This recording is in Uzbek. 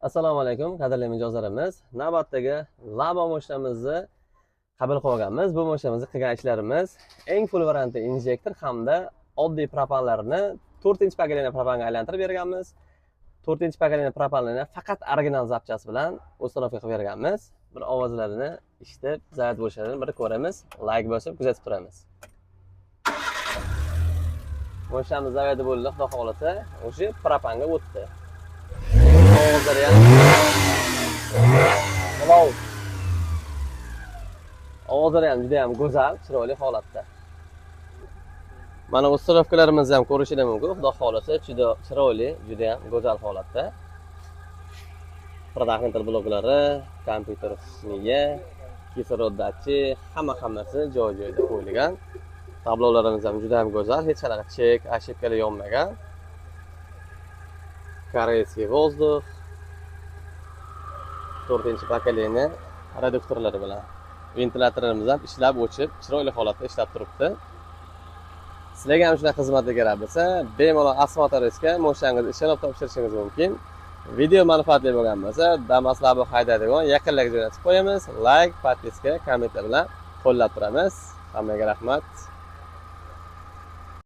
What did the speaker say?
Assalomu alaykum, qadrli mijozlarimiz. Navbatdagi Labo mashinamizni qabul qilib olganmiz. Bu mashinamizni qilgan ishlarimiz eng full varianti injektor hamda oddiy propanlarni to'rtinchi поколение propanga aylantirib berganmiz. To'rtinchi поколение propanlarni faqat original запчасть bilan установка qilib berganmiz. Bir ovozlarini eshitib, zaryad bo'lishlarini bir ko'ramiz, layk bosib kuzatib turamiz. Mashinamiz zaryadi bo'ldi, Xudo xohlasa, o'sha propanga o'tdi. Ovozlari ham Hello. Ovozlari ham juda ham go'zal, chiroyli holatda. Mana установка larimizni ham ko'rishingiz mumkin. Xudo xohlasa, juda chiroyli, juda ham go'zal holatda. Предохранитель bloklari, kompyuter miya, kislorod datchik, hamma hammasi joy joyida qo'yilgan. Tablolarimiz ham juda ham go'zal, hech qanaqa chek, ошибка lar yonmagan. Корейский воздух. To'rtinchi поколение reduktorlari bilan. Ventilyatorlarimiz ham ishlab o'chib, chiroyli holatda ishlab turibdi. Sizlarga ham shunaqa xizmatlar kerak bo'lsa, bemalol Asmo Motorsga mashinangizni ishonib topshirishingiz mumkin. Video manfaatli bo'lgan bo'lsa, Damas, Labo haydaydigan yaqinlarga jo'natib qo'yamiz. Layk, подписка, kommentlar bilan qo'llab turamiz. Hammaga rahmat.